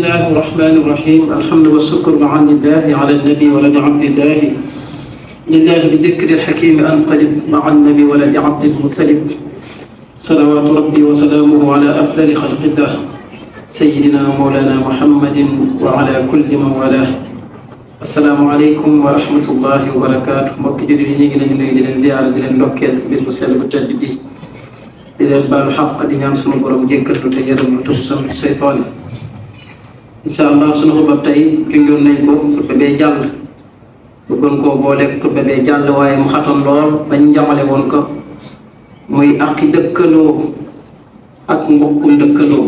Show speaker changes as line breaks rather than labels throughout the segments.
الله الرحمن الرحيم الحمد والشكر مع لله على النبي ولد عبد الله لله بذكر الحكيم أنقلب مع النبي ولد عبد المطلب صلوات ربي وسلامه على أفضل خلق الله سيدنا مولانا محمد وعلى كل من والاه السلام عليكم ورحمة الله وبركاته mbokk jullit yi ñu ngi leen nuyu di leen ziyaara di leen ndokkeel ci bis bu sell bu tedd bi di leen baalu xaq di ñaan sunu borom jéggal nu te yërëm nu te musal ci seytaane incha allah sunu xutba tey junjoon nañ ko xutba bee jàll bëggoon koo booleeg xutba bee jàll waaye mu xatoon lool bañ njamale woon ko muy aqi dëkkandoo ak mbokkum dëkkandoo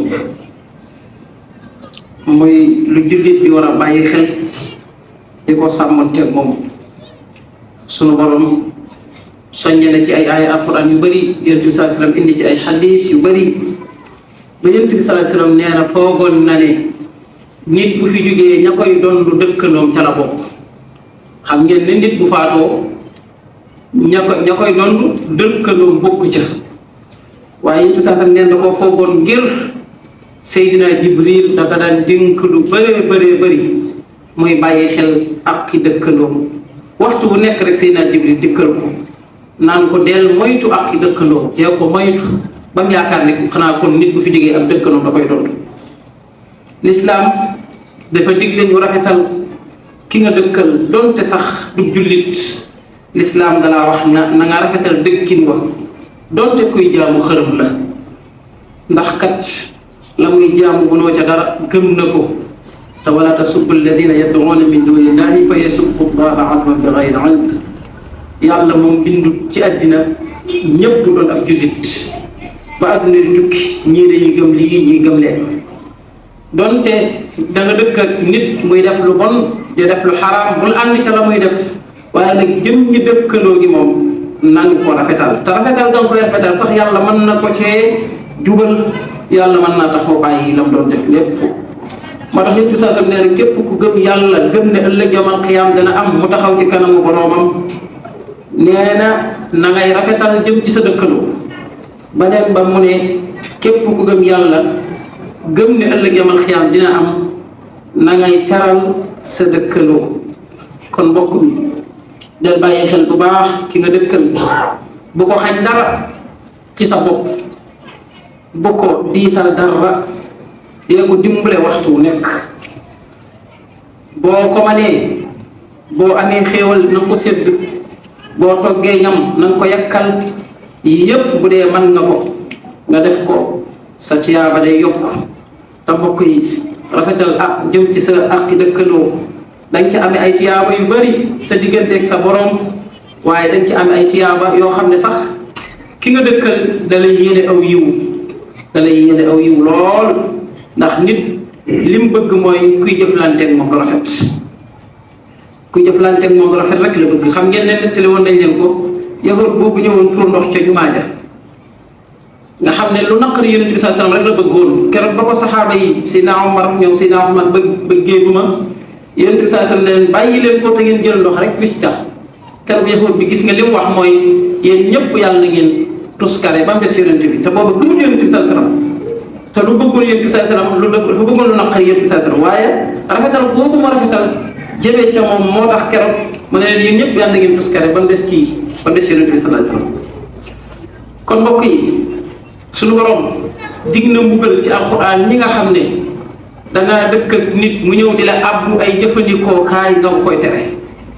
muy lu jullit bi war a bàyyi xel di ko sàmmanteeg moom sunu borom soññe na ci ay aaya alquran yu bëri yonent bi sallallahu alayhi wasallam indi ci ay xadis yu bëri ba yonent bi sallallahu alayhi wasallam nee na foogoon na ne nit bu fi jógee ña koy doon lu dëkkandoom ca la bokk xam ngeen ne nit bu faatoo ña koy doon dëkkandoom bokk ca waaye yonent bi sallallahu alayhi wasallam nee na koo foogoon ngir Seydina Jibril dafa daan dénk lu bëree bëri muy bàyyi xel ak ki dëkkandoom waxtu bu nekk rek Seydina Jibril dikkal ko naan ko del moytu ak ki dëkkandoom yow ko moytu ba mu yaakaar ne xanaa kon nit bu fi jógee ak dëkkandoom da koy doon lislaam dafa digle ñu rafetal ki nga dëkkal donte sax du jullit lislaam dalaa wax na nga rafetal dëkkin wa donte kuy jaamu xërëm la ndax kat la muy jaamu bu noo ca dara gëm na ko te wala tasubbu alladina yad'una min dunillahi fa yasubbu allaha adwan bi ghayri ilm yàlla moom bindu ci àddina ñëpp doon ab jullit ba àdduna di tukki ñii dañuy gëm lii ñii gëm leen donte da nga dëkk ak nit muy def lu bon di def lu xaraam bul ànd ca la muy def waaye nag jëm ñi dëkkandoo gi moom nang ko rafetal te rafetal danga koy rafetal sax yàlla mën na ko cee jubal yàlla mën naa taxaw bàyyi lam doon def lépp moo tax nit bi saa sam nee na képp ku gëm yàlla gëm ne ëllëg yawmal qiyaam dana am mu taxaw ci kanamu boroomam nee na ngay rafetal jëm ci sa dëkkandoo ba dem ba mu ne képp ku gëm yàlla gëm ne ëllëg yawmal qiyaam dina am na ngay teral sa dëkkandoo kon mbokk mi del bàyyi xel bu baax ki nga dëkkal bu ko xañ dara ci sa bopp bu ko diisal dara dina ko dimbale waxtu nekk boo ko manee boo amee xéewal na nga ko sédd boo toggee ñam na nga ko yakkal yépp bu dee mën nga ko nga def ko sa tiyaaba day yokk te mbokk yi rafetal ak jëm ci sa ak dëkkandoo dañ ci amee ay tiyaaba yu bari sa digganteeg sa borom waaye dañ ci amee ay tiyaaba yoo xam ne sax ki nga dëkkal da lay yéene aw yiw lool ndax nit lim bëgg mooy kuy jëflanteeg moom lu rafet rek la bëgg xam ngeen ne nettali woon nañ leen ko yahud boobu ñëwoon tur ndox ca jumaa ja nga xam ne lu naqari yonent bi sallallahu alayhi wasallam rek la bëggoon keroog ba ko saxaaba yi Seydina Omar ñoom Seydina Ousmane bëggee duma yonent bi sallallahu alayhi wasallam ne leen bàyyi leen ko te ngeen jël ndox rek wis ca keroog yahud bi gis nga li mu wax mooy yéen ñëpp yàlla na ngeen tuskare ba mu des yonent bi te boobu gëmul yonent bi sallallahu alayhi wasallam te lu bëggoon yonent bi sallallahu alayhi wasallam lu bëggoon lu naqari yonent bi sallallahu alayhi wasallam waaye rafetal boobu mu rafetal jëmee ca moom moo tax keroog mu ne leen yéen ñëpp yàlla na ngeen tuskare ba mu des kii ba mu des yonent bi sallallahu alayhi wasallam kon mbokk yi suñu borom dig na mbugal ci alxuraan ñi nga xam ne dangaa dëkk ak nit mu ñëw di la abbu ay jëfandikoo kaay nga koy tere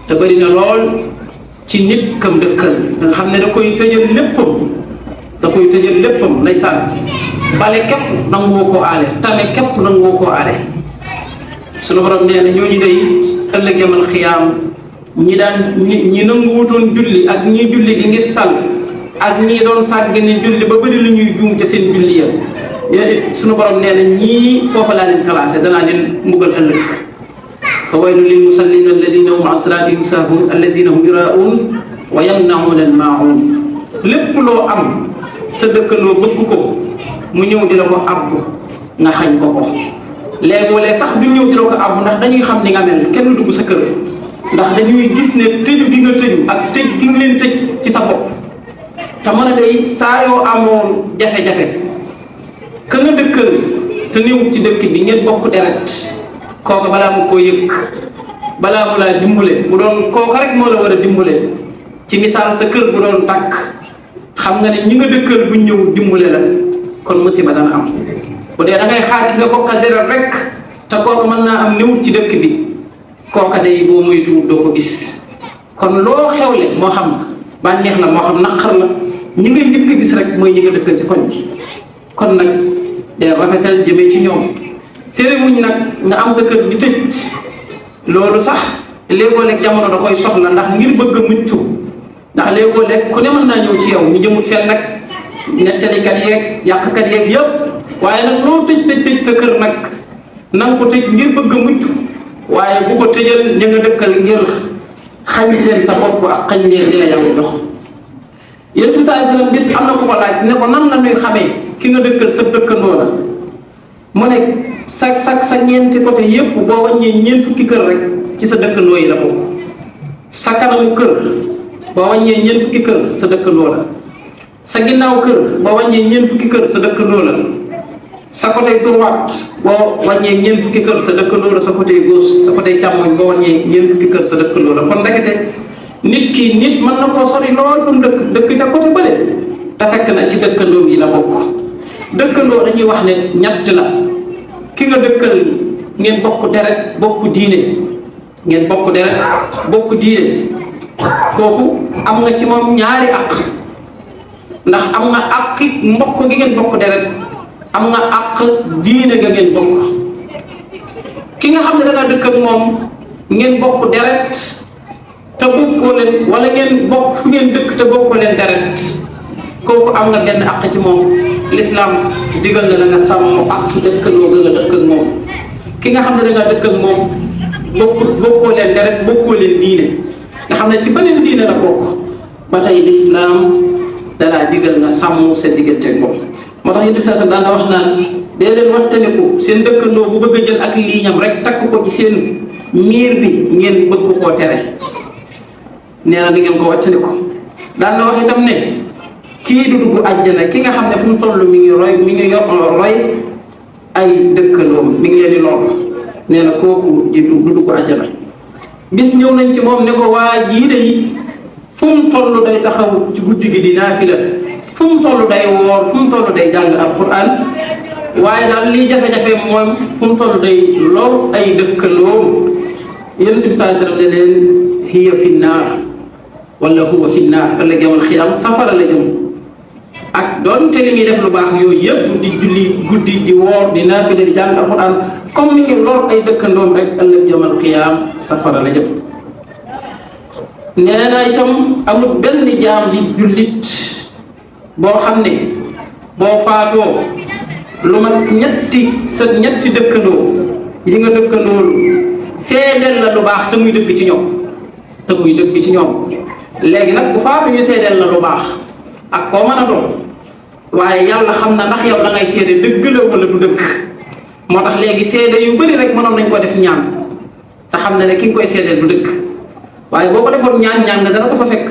te bari na lool ci nit kam dëkkal nga xam ne da koy tëjal léppam ndeysaan bale képp nanguwoo koo aale tame képp nanguwoo koo aale suñu borom nee na ñooñu day ëllëg yamal xiyaam ñi nanguwutoon julli ak ñi julli di ngistal ak ñi doon sàgg ni julli ba bëri lu ñuy juum ca seen julli ya suñu borom nee na ñii foofa laa leen classé danaa leen mbugal ëllëg fa waylun lil musallin alladina hum an salatihim sahun alladina hum yuraun wa yamnauna al maun lépp loo am sa dëkkandoo bëgg ko mu ñëw di la ko abbu nga xañ ko léeg-léeg sax du ñëw di la ko abbu ndax dañuy xam ni nga mel kenn dugg sa kër ndax dañuy gis ne tëju gi nga tëju ak tëj gi nga leen tëj ci sa bopp te mën a day saa yoo amoon jafe-jafe ka nga dëkkal te néewut ci dëkk bi ngeen bokk deret kooka balaa mu koo yëg balaa mu laa dimbale bu doon kooka rek moo la war a dimbale ci misaal sa kër bu doon tàkk xam nga ne ñi nga dëkkal buñ ñëw dimbale la kon musiba dana am bu dee da ngay xaar ki nga bokkal deret rek te kooka mën naa am néewut ci dëkk bi kooka day boo moytuwut doo ko gis kon loo xewle moo xam bànneex la moo xam naqar la ñi nga njëkk a gis rek mooy ñi nga dëkkal ci koñ bi kon nag day rafetal jëmee ci ñoom terewuñ nag nga am sa kër di tëj loolu sax léegoo-leeg jamono da koy soxla ndax ngir bëgg a mucc ndax léegoo-leeg ku ne mën naa ñëw ci yow ñu jëmul fel nag nettalikat yeeg yàqkat yeeg yëpp waaye nag loo tëj sa kër nag na nga ko tëj ngir bëgg a mucc waaye bu ko tëjal ña nga dëkkal ngir xañ leen sa bopp ak xañ leen di la yàlla jox yéen bi saa sallam bis am na ku ko laaj ne ko nan la ñuy xamee ki nga dëkkal sa dëkkandoo la mu ne sa ñeenti côté yépp boo wàññee ñeent fukki kër rek ci sa dëkkandoo yi la bokk sa kanamu kër boo wàññee ñeent fukki kër sa dëkkandoo la sa ginnaaw kër boo wàññee ñeent fukki kër sa dëkkandoo la sa côté droite boo wàññee ñeent fukki kër sa dëkkandoo la sa côté gauche sa côté càmmoñ boo wàññee ñeent fukki kër sa dëkkandoo la kon ndekete nit mën na koo sori lool fa mu dëkk ca côté bële te fekk na ci dëkkandoo yi la bokk dëkkandoo dañuy wax ne ñett la ki nga dëkkal ngeen bokk deret bokk diine ngeen bokk deret bokk diine kooku am nga ci moom ñaari àq ndax am nga àq mbokk gi ngeen bokk deret am nga àq diine ga ngeen bokk ki nga xam ne da nga dëkk ak moom ngeen bokk deret te bokkoo leen wala ngeen bokk fu ngeen dëkk te bokkoo leen deret kooku am nga benn àq ci moom l'islam digal na la nga sàmm ak dëkkandoo ga nga dëkk ak moom ki nga xam ne da nga dëkk ak moom bokkoo leen deret bokkoo leen diine nga xam ne ci beneen diine la bokk ba tey l'islam dalaa digal nga sàmm sa diggante ak moom moo tax yéen saa daan na wax naan dee leen wattaniku seen dëkkandoo bu bëgg a jël ak liiñam rek takk ko ci seen miir bi ngeen bëgg koo tere nee na di ngeen ko wattaniku daan na wax itam ne kii du dugg àjjana ki nga xam ne fu mu toll mi ngi roy ay dëkkandoom mi ngi leen di lor nee na kooku du dugg àjjana bis ñëw nañ ci moom ne ko waa jii de fu mu toll day taxaw ci guddi gi di naafila fu mu toll day woor fu mu toll day jàng alquran waaye daal lii jafe-jafe moom fu mu toll day lor ay dëkkandoom yonent bi sallallahu alayhi wa sallam ne leen hiya fi naar wala huwa fi naar ëllëg yawmal xiyaam safara la jëm ak doonte li muy def lu baax yooyu yëpp di julli guddi di woor di naafila di jàng alquran comme mi ngi lor ay dëkkandoom rek ëllëg yawmal qiyaam safara la jëm nee na itam amul benn jaam di jullit boo xam ne boo faatoo lu mat ñetti dëkkandoo yi nga dëkkandoolu seedeel la lu baax te muy dëgg ci ñoom léegi nag bu faatu ñu seedeel la lu baax ak koo mën a doon waaye yàlla xam na ndax yow da ngay seede dëgg la wala du dëgg moo tax léegi seede yu bëri rek mënoon nañ ko def ñaan te xam na ne ki nga koy seedeel du dëgg waaye boo ko defoon ñaan nga dana ko fa fekk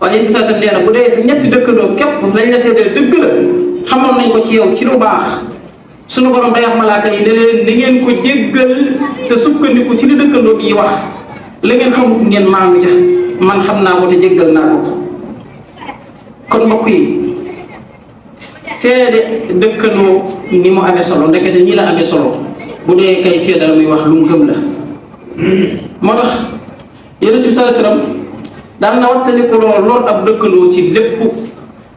waaye yéen saa sa nee na bu dee sa ñetti dëkkandoo képp lañ la seedeel dëgg la xamoon nañ ko ci yow ci lu baax sunu borom day wax malaaka yi ne leen ni ngeen ko jéggal te sukkandiku ci li dëkkandoo yi wax la ngeen xamut ngeen maangu ca man xam naa ko te jéggal naa ko kon mbokk yi seede dëkkandoo ni mu amee solo ndekete ñi la amee solo bu dee kay seedal muy wax lu mu gëm la moo tax yonent bi sallallahu alayhi wasallam daan na wattaliku lool ab dëkkandoo ci lépp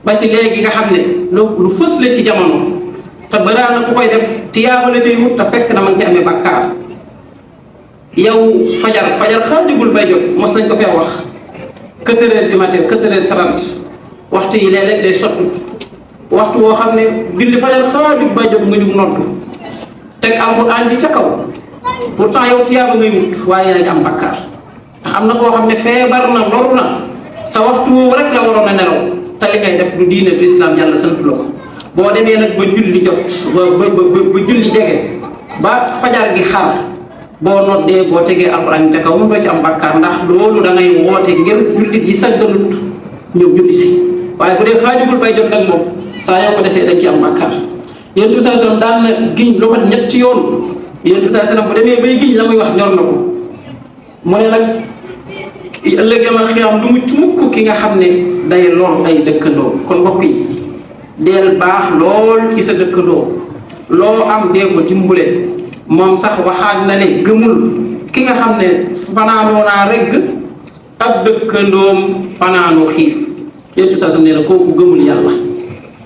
ba ci léegi nga xam ne lu fës la ci jamono te balaa na ku koy def tiyaaba la cay wut te fekk na ma ngi ci amee bàkkaar yow fajar xaajagul bay jot mos nañ ko fee wax 4 heures du matin 4 heures 30 waxtu yi léeg-léeg day sotti waxtu woo xam ne julli fajar xaajug bay jot nga jug noddu teg alxuraan bi ca kaw pourtant yow tiyaaba ngay wut waaye yaa ngi am bàkkaar ndax am na koo xam ne feebar na loru na te waxtu woowu rek la waroon a nelaw te li ngay def du diine du islam yàlla sant la ko boo demee nag ba julli jot ba julli jege ba fajar gi xar boo noddee boo tegee alxuraan ca kaw mu doo ci am bàkkaar ndax loolu da ngay woote ngir jullit yi sagganut ñëw julli si waaye bu dee xaajugul bay jot nag moom saa yoo ko defee dañ ci am bàkkaar yonent bi sallallahu alayhi wasallam daan na giñ lu mat ñetti yoon yonent bi sallallahu alayhi wasallam bu demee bay giñ la muy wax ñor na ko mu ne nag ëllëg yamal xiyaam du mucc mukk ki nga xam ne day lor ay dëkkandoo. kon mbokk yi deel baax lool ci sa dëkkandoo loo am dee ko dimbule. moom sax waxaat na ne gëmul ki nga xam ne fanaanoo naa regg ab dëkkandoom fanaanoo xiif yéen saa sam ne la kooku gëmul yàlla.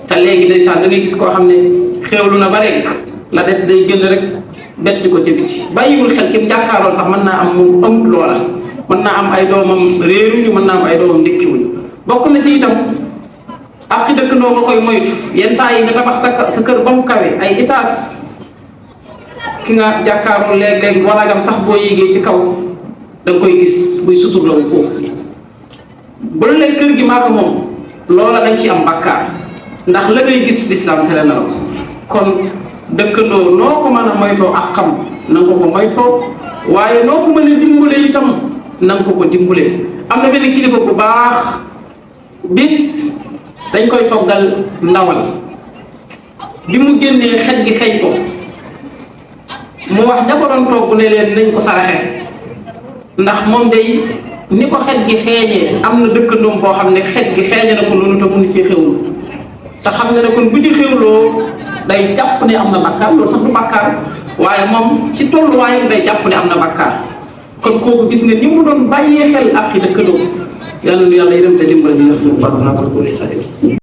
te léegi day sax da ngay gis koo xam ne xéewlu na ba rekk la des day gën rek betti ko ca biti bàyyiwul xel ki mu jàkkaarool sax mën naa am mu ëmb loola mën naa am ay doomam réeruñu mën naa am ay doomam ndékkiwuñu. bokk na ci itam ak dëkkandoo nga koy moytu yenn saa yi nga tabax sa kër ba mu kawe ay étage ki nga jàkkaarool léeg-léeg waragam sax boo yéegee ci kaw da nga koy gis buy suturlawu foofu bu la leen kër gi maa ko moom loola dañ ci am bakkaar ndax la ngay gis lislaam tere na la ko. kon dëkkandoo noo ko mën a moytoo ak xam na nga ko moytoo waaye noo ko mën a dimbale itam na nga ko dimbale. am na benn kilifa bu baax bis dañ koy toggal ndawal bi mu génnee xet gi xeeñ ko mu wax ña ko doon togg ne leen nañ ko saraxe ndax moom day ni ko xet gi xeeñee am na dëkkandoom boo xam ne xet gi xeeñe na ko noonu te mënu ci xewlu te xam ne kon bu ci xewloo day jàpp ne am na bakkaar loolu sax du bakkaar waaye moom ci tolluwaayam day jàpp ne am na bakkaar. kon kooku gis nga ni mu doon bàyyee xel ak ci dëkkandoo yàlla nu yàlla yërëm te dimbali ñu